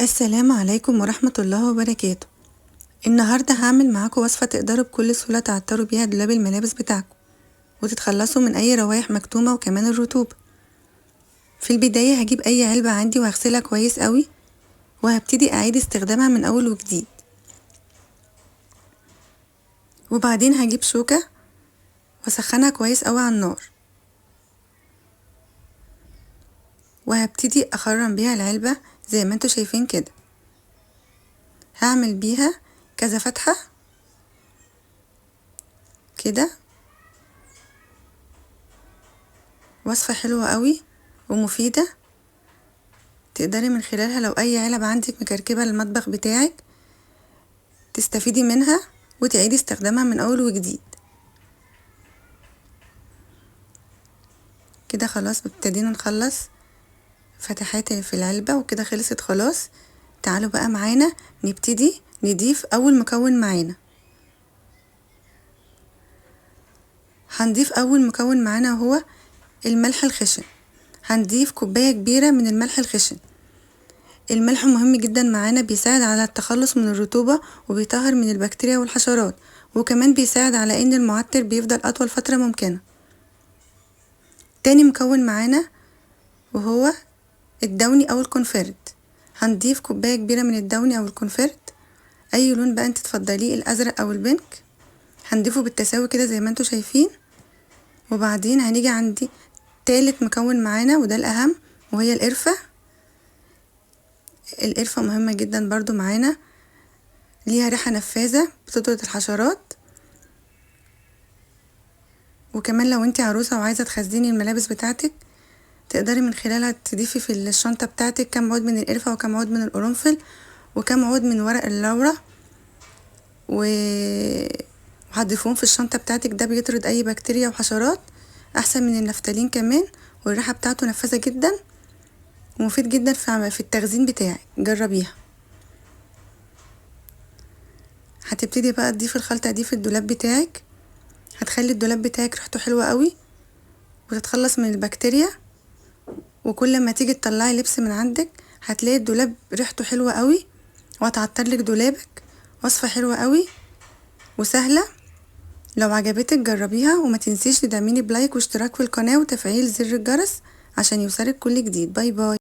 السلام عليكم ورحمة الله وبركاته. النهاردة هعمل معاكم وصفة تقدروا بكل سهولة تعطروا بيها دولاب الملابس بتاعكم وتتخلصوا من اي روايح مكتومة وكمان الرطوبة. في البداية هجيب اي علبة عندي وهغسلها كويس قوي وهبتدي اعيد استخدامها من اول وجديد. وبعدين هجيب شوكة واسخنها كويس قوي على النار وهبتدي اخرم بيها العلبة زي ما انتوا شايفين كده. هعمل بيها كذا فتحة كده. وصفة حلوة قوي ومفيدة، تقدري من خلالها لو اي علب عندك مكركبة للمطبخ بتاعك تستفيدي منها وتعيدي استخدامها من اول وجديد. كده خلاص ابتدينا نخلص فتحات في العلبة وكده خلصت خلاص. تعالوا بقى معانا نبتدي نضيف اول مكون معانا. هنضيف اول مكون معانا وهو الملح الخشن. هنضيف كوباية كبيرة من الملح الخشن. الملح مهم جدا معانا، بيساعد على التخلص من الرطوبة وبيطهر من البكتيريا والحشرات، وكمان بيساعد على ان المعطر بيفضل اطول فترة ممكنة. تاني مكون معانا وهو الداوني او الكونفرت. هنضيف كوباية كبيرة من الداوني او الكونفرت، اي لون بقى انت تفضليه، الازرق او ال pink. هنضيفه بالتساوي كده زي ما انتوا شايفين. وبعدين هنيجي عندي تالت مكون معانا وده الاهم وهي القرفة. القرفة مهمة جدا برضو معانا، ليها ريحة نفاذة بتطرد الحشرات. وكمان لو انت عروسة وعايزة تخزني الملابس بتاعتك تقدري من خلالها تضيفي في الشنطة بتاعتك كام عود من القرفة وكام عود من القرنفل وكام عود من ورق اللورة وهتضيفوهم في الشنطة بتاعتك. ده بيطرد اي بكتيريا وحشرات، احسن من النفتالين كمان، والريحة بتاعته نفاذة جدا ومفيد جدا في التخزين بتاعك. جربيها. هتبتدي بقى تضيفي الخلطة دي في الدولاب بتاعك، هتخلي الدولاب بتاعك ريحته حلوة قوي وتتخلص من البكتيريا. وكل ما تيجي تطلعي لبس من عندك هتلاقي الدولاب ريحته حلوة قوي وهتعطر لك دولابك. وصفة حلوة قوي وسهلة، لو عجبتك جربيها وما تنسيش تدعميني ب like واشتراك في القناة وتفعيل زر الجرس عشان يوصلك كل جديد. bye bye.